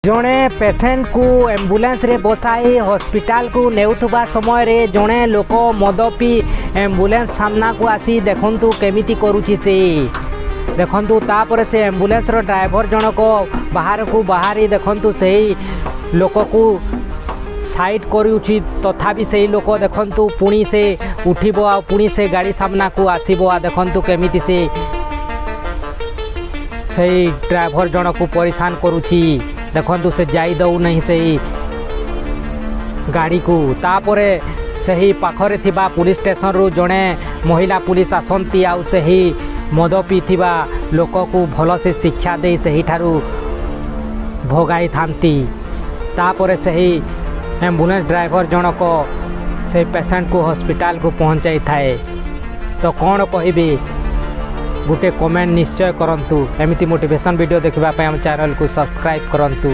ଜଣେ ପେସେଣ୍ଟକୁ ଆମ୍ବୁଲାନ୍ସରେ ବସାଇ ହସ୍ପିଟାଲକୁ ନେଉଥିବା ସମୟରେ ଜଣେ ଲୋକ ମଦ ପିଇ ଆମ୍ବୁଲାନ୍ସ ସାମ୍ନାକୁ ଆସି ଦେଖନ୍ତୁ କେମିତି କରୁଛି ସେ। ଦେଖନ୍ତୁ, ତାପରେ ସେ ଆମ୍ବୁଲାନ୍ସର ଡ୍ରାଇଭର ଜଣକ ବାହାରକୁ ବାହାରି ଦେଖନ୍ତୁ ସେହି ଲୋକକୁ ସାଇଡ଼୍ କରୁଛି। ତଥାପି ସେଇ ଲୋକ ଦେଖନ୍ତୁ ପୁଣି ସେ ଉଠିବ ଆଉ ପୁଣି ସେ ଗାଡ଼ି ସାମ୍ନାକୁ ଆସିବ। ଆଉ ଦେଖନ୍ତୁ କେମିତି ସେ ସେଇ ଡ୍ରାଇଭର ଜଣକୁ ପରିଶାନ କରୁଛି। ଦେଖନ୍ତୁ, ସେ ଯାଇ ଦେଉନାହିଁ ସେଇ ଗାଡ଼ିକୁ। ତାପରେ ସେହି ପାଖରେ ଥିବା ପୋଲିସ ଷ୍ଟେସନରୁ ଜଣେ ମହିଳା ପୋଲିସ ଆସନ୍ତି ଆଉ ସେହି ମଦ ପିଇଥିବା ଲୋକକୁ ଭଲସେ ଶିକ୍ଷା ଦେଇ ସେହିଠାରୁ ଭଗାଇଥାନ୍ତି। ତାପରେ ସେହି ଆମ୍ବୁଲାନ୍ସ ଡ୍ରାଇଭର ଜଣକ ସେଇ ପେସେଣ୍ଟକୁ ହସ୍ପିଟାଲକୁ ପହଞ୍ଚାଇଥାଏ। ତ କ'ଣ କହିବି, ଗୋଟେ କମେଣ୍ଟ ନିଶ୍ଚୟ କରନ୍ତୁ। ଏମିତି ମୋଟିଭେସନ୍ ଭିଡ଼ିଓ ଦେଖିବା ପାଇଁ ଆମ ଚ୍ୟାନେଲକୁ ସବସ୍କ୍ରାଇବ୍ କରନ୍ତୁ।